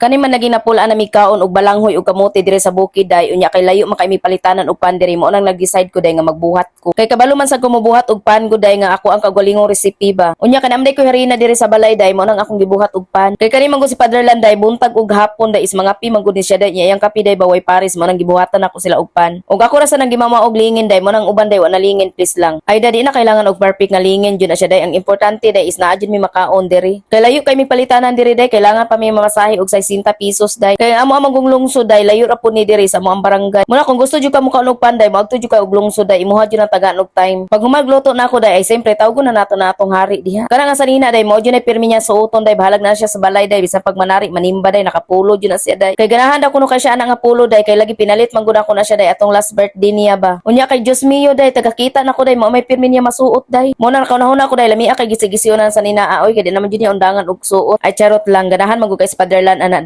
Kani man naging napula na mi kaon og balanghoy og kamote dire sa bukid, day. Unya kay layo man kay mi palitanan og pan diri, mo nang nag-decide ko, day, nga magbuhat ko. Kay kabalo man sa ko mobuhat og pan ko, day, nga ako ang kaugalingong recipe ba. Unya kanang day ko harina diri sa balay, day, mo nang akong gibuhat og pan. Kay kani man gud si Father Landay, buntag og hapon, day, is mga pi man gud ni siya, day. Nya iyang kape, day, baway pares, mo nang gibuhatan ako sila og pan. Og ako ra sa nang gimama og lingin, day, mo nang uban, day, wa na lingin, please lang. Ay, dadi na kailangan og perfect nga lingin jud na siya, day. Ang importante, day, is naa jud mi makaon diri. Kay layo kay mi palitanan diri, day, kailangan pa mi mamasahe og 60 pesos, day. Kay amo among lungsod, day, layo ra pud ni diri sa amo ang barangay. Muna kung gusto jud ka mokaon og pan, day, moadto jud ka og lungsod, day, imuha jud ang tagaan og time. Pag humagluto na ako, day, ay siyempre tawgon na nato na atong hari diha. Kana nga sanina, day, mo jud na pirmi niya suoton, day, bahalag na siya sa balay, day, bisan pag manari manimba, day, nakapulo jud na siya, day. Kay ganahan daw kuno kay siya ana nga pulo, day, kay lagi pinalit man gud ako na siya, day, atong last birthday niya ba. Unya kay Dios mio, day, tagakita nako, day, mo may pirmi niya masuot, day. Mo na nakaunahuna ko, day, lamia kay gisi-gisiyo na sa nina oy, kay di naman jud niya undangan og suot. Ay, charot lang, ganahan man gud kay Spiderland ana.